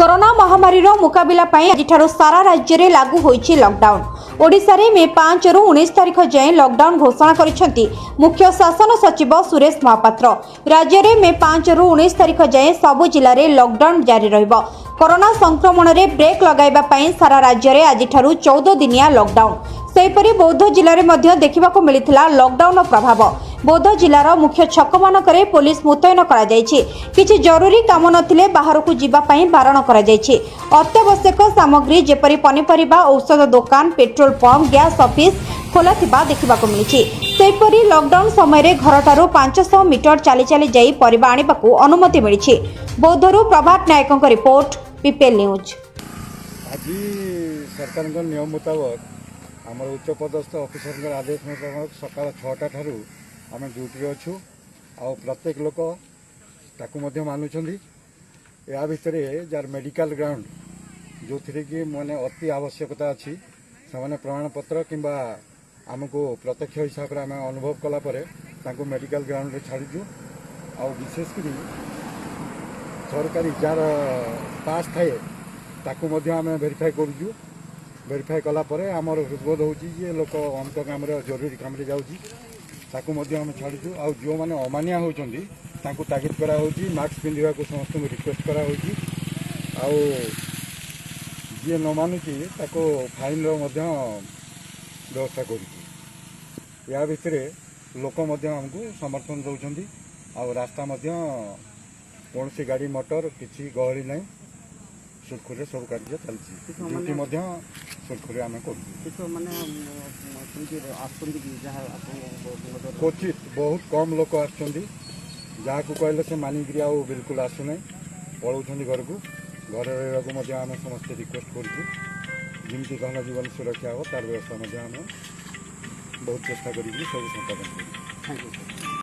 Corona ମହାମାରୀର ମୁକାବିଲା ପାଇଁ ଆଜିଠାରୁ ସାରା ରାଜ୍ୟରେ ଲାଗୁ ହୋଇଛି ଲକଡାଉନ। ଓଡ଼ିଶାରେ ମେ 5ରୁ 19 ତାରିଖ ଯାଏଁ ଲକଡାଉନ ଘୋଷଣା କରିଛନ୍ତି ମୁଖ୍ୟ ଶାସନ ସଚିବ ସୁରେଶ ମହାପାତ୍ର। ରାଜ୍ୟରେ ମେ 5ରୁ 19 ତାରିଖ ଯାଏଁ ସବୁ ଜିଲ୍ଲାରେ ଲକଡାଉନ ଜାରି ରହିବ। କରୋନା ସଂକ୍ରମଣରେ ବ୍ରେକ୍ ଲଗାଇବା ପାଇଁ ସାରା ରାଜ୍ୟରେ ଆଜିଠାରୁ 14 ଦିନିଆ ଲକଡାଉନ। ସେହିପରି ବୌଦ୍ଧ ଜିଲ୍ଲାରେ ମଧ୍ୟ ଦେଖିବାକୁ ମିଳିଥିଲା ଲକଡାଉନର ପ୍ରଭାବ। ବୌଦ୍ଧ ଜିଲ୍ଲାର ମୁଖ୍ୟ ଛକମାନଙ୍କରେ ପୋଲିସ ମୁତୟନ କରାଯାଇଛି। କିଛି ଜରୁରୀ କାମ ନଥିଲେ ବାହାରକୁ ଯିବା ପାଇଁ ବାରଣ କରାଯାଇଛି। ଅତ୍ୟାବଶ୍ୟକ ସାମଗ୍ରୀ ଯେପରି ପନିପରିବା, ଔଷଧ ଦୋକାନ, ପେଟ୍ରୋଲ ପମ୍ପ, ଗ୍ୟାସ୍ ଅଫିସ ଖୋଲା ଥିବା ଦେଖିବାକୁ ମିଳିଛି। ସେହିପରି ଲକଡାଉନ ସମୟରେ ଘରଠାରୁ 500 ମିଟର ଚାଲି ଚାଲି ଯାଇ ପରିବା ଆଣିବାକୁ ଅନୁମତି ମିଳିଛି। ବୌଦ୍ଧରୁ ପ୍ରଭାତ ନାୟକଙ୍କ ରିପୋର୍ଟ, ପିପିଏଲ୍ ନ୍ୟୁଜ୍। ଆଜି ସରକାରଙ୍କ ନିୟମ ମୁତାବକ, ଆମର ଉଚ୍ଚ ପଦସ୍ଥ ଅଫିସରଙ୍କର ଆଦେଶ ମୁତାବକ ସକାଳ 6ଟା ଠାରୁ ଆମେ ଡ୍ୟୁଟିରେ ଅଛୁ ଆଉ ପ୍ରତ୍ୟେକ ଲୋକ ତାକୁ ମଧ୍ୟ ମାନୁଛନ୍ତି। ଏହା ଭିତରେ ଯାହାର ମେଡ଼ିକାଲ ଗ୍ରାଉଣ୍ଡ, ଯେଉଁଥିରେ କି ମାନେ ଅତି ଆବଶ୍ୟକତା ଅଛି, ସେମାନେ ପ୍ରମାଣପତ୍ର କିମ୍ବା ଆମକୁ ପ୍ରତ୍ୟକ୍ଷ ହିସାବରେ ଆମେ ଅନୁଭବ କଲା ପରେ ତାଙ୍କୁ ମେଡ଼ିକାଲ ଗ୍ରାଉଣ୍ଡରେ ଛାଡ଼ୁଛୁ। ଆଉ ବିଶେଷ କରି ସରକାରୀ ଯାହାର ପାସ୍ ଥାଏ, ତାକୁ ମଧ୍ୟ ଆମେ ଭେରିଫାଏ କରୁଛୁ। ଭେରିଫାଏ କଲା ପରେ ଆମର ହୃଦବୋଧ ହେଉଛି ଯେ ଲୋକ ଅମକ କାମରେ, ଜରୁରୀ କାମରେ ଯାଉଛି, ତାକୁ ମଧ୍ୟ ଆମେ ଛାଡ଼ୁଛୁ। ଆଉ ଯେଉଁମାନେ ଅମାନିଆ ହେଉଛନ୍ତି, ତାଙ୍କୁ ତାଗିଦ କରାହେଉଛି। ମାସ୍କ ପିନ୍ଧିବାକୁ ସମସ୍ତଙ୍କୁ ରିକ୍ୱେଷ୍ଟ କରାହେଉଛି। ଆଉ ଯିଏ ନ ମାନୁଛି, ତାକୁ ଫାଇନ୍ର ମଧ୍ୟ ବ୍ୟବସ୍ଥା କରୁଛୁ। ଏହା ଭିତରେ ଲୋକ ମଧ୍ୟ ଆମକୁ ସମର୍ଥନ ଦେଉଛନ୍ତି। ଆଉ ରାସ୍ତା ମଧ୍ୟ କୌଣସି ଗାଡ଼ି ମଟର କିଛି ଗହଳି ନାହିଁ। ସୁରୁଖୁରୁରେ ସବୁ କାର୍ଯ୍ୟ ଚାଲିଛି। ଡ୍ୟୁଟି ମଧ୍ୟ ସୁରୁଖୁରୁରେ ଆମେ କରୁଛୁ। କିଛି ମାନେ ସେମିତି ଆସୁଛନ୍ତି କି, ଯାହା ଆପଣଙ୍କ ନଜରରେ? କ୍ୱଚିତ, ବହୁତ କମ୍ ଲୋକ ଆସୁଛନ୍ତି। ଯାହାକୁ କହିଲେ ସେ ମାନିକିରି ଆଉ ବିଲକୁଲ ଆସୁନାହିଁ, ପଳାଉଛନ୍ତି ଘରକୁ। ଘରେ ରହିବାକୁ ମଧ୍ୟ ଆମେ ସମସ୍ତେ ରିକ୍ୱେଷ୍ଟ କରୁଛୁ। ଯେମିତି ଧନ ଜୀବନ ସୁରକ୍ଷା ହେବ, ତାର ବ୍ୟବସ୍ଥା ମଧ୍ୟ ଆମେ ବହୁତ ଚେଷ୍ଟା କରିକି ସବୁ ସମ୍ପାଦନ କରୁଛୁ। Thank you sir.